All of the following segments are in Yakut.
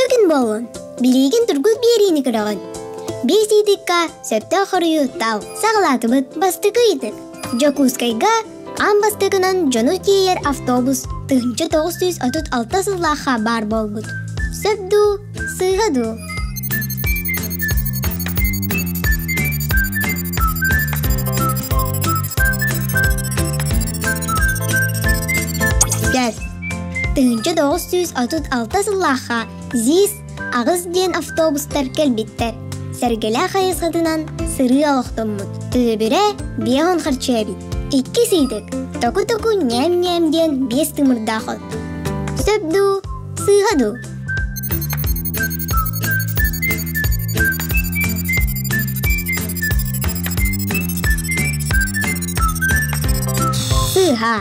күн буоллун! Билиигин тургут биэриини көрөҕүн. Биэс ыйытыкка сөптөөх хоруйу тал. Саҕалаатыбыт бастакы ыйытык. Дьокуускайга аан бастакынан дьону тиэйэр автобус 1936 сыллаахха баар буолбут. Сөп дуу, сыыһа дуу? Сөп. 1936 сыллаахха ЗИС аҕыс диэн автобустар кэлбиттэр. Сэргэлээх хайысхатынан сырыы олохтоммут. Төлөбүрэ биэһон харчы эбит. Иккис ыйдык току-току ньээм-ньээм диэн биэс тымырдаах от. Сөп дуу, сыыһа дуу? Сыыһа.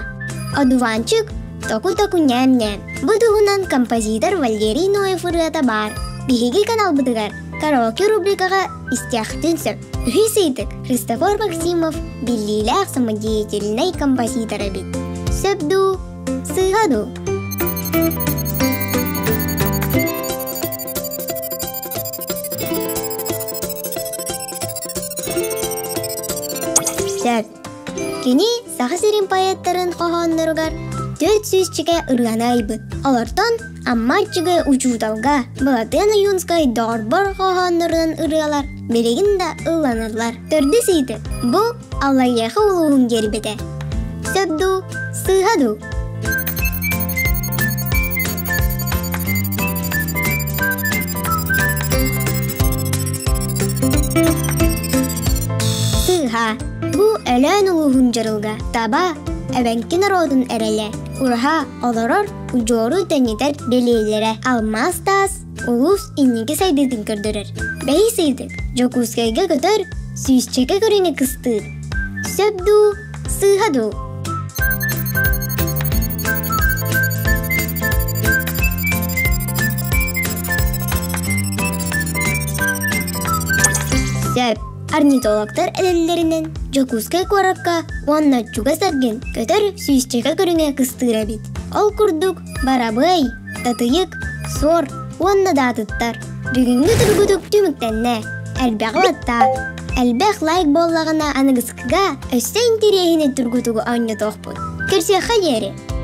Одуванчик Току-току ньээм-ньээм. Бу туһунан композитор Валерий Ноев ырыата баар. Биһиги каналбытыгар караоке рубрикаҕа истиэххитин сөп. Үһүс ыйытык Христофор Максимов биллиилээх самодеятельнай композитор эбит. Сөп дуу, сыыһа дуу? Сөп. Кини Саха сирин поэттарын хоһоонноругар 400 ырыаны айбыт. Олортон Амма аччыгы учууталга Былатыан Ойуунскай доҕорбор хоһооннорунан ырыалар билигин да ылланаллар. Төрдүс ыйытык. Бу Аллайыаха улууһун гербэтэ. Сөп дуу, сыыһа дуу? Сыыһа. Бу Өлөөн улууһун дьарылга таба, эбэҥки норуотун эрэлэ, ураһа олорор удьуору тэнитэр бэлиэлэрэ, алмаас таас улуус инники сайдыытын көрдөрөр. Бэһис ыйытык Дьокуускайга көтөр сүүсчэкэ көрүҥэ кыстыыр. Сөп дуу, сыыһа дуу? Сөп. Орнитологтар этэллэринэн, Дьокуускай куоракка уонна чугас эргин көтөр сүүсчэкэ көрүҥэ кыстыыр эбит. Ол курдук барабыай, татыйык, суор уонна да атыттар. Бүгүҥҥү тургутук түмүктэннэ. Элбэҕи баттаа. Элбэх лайк буоллаҕына аныгыскыга өссө интэриэһинэй тургутугу оонньотуохпут. Көрсүөххэ диэри!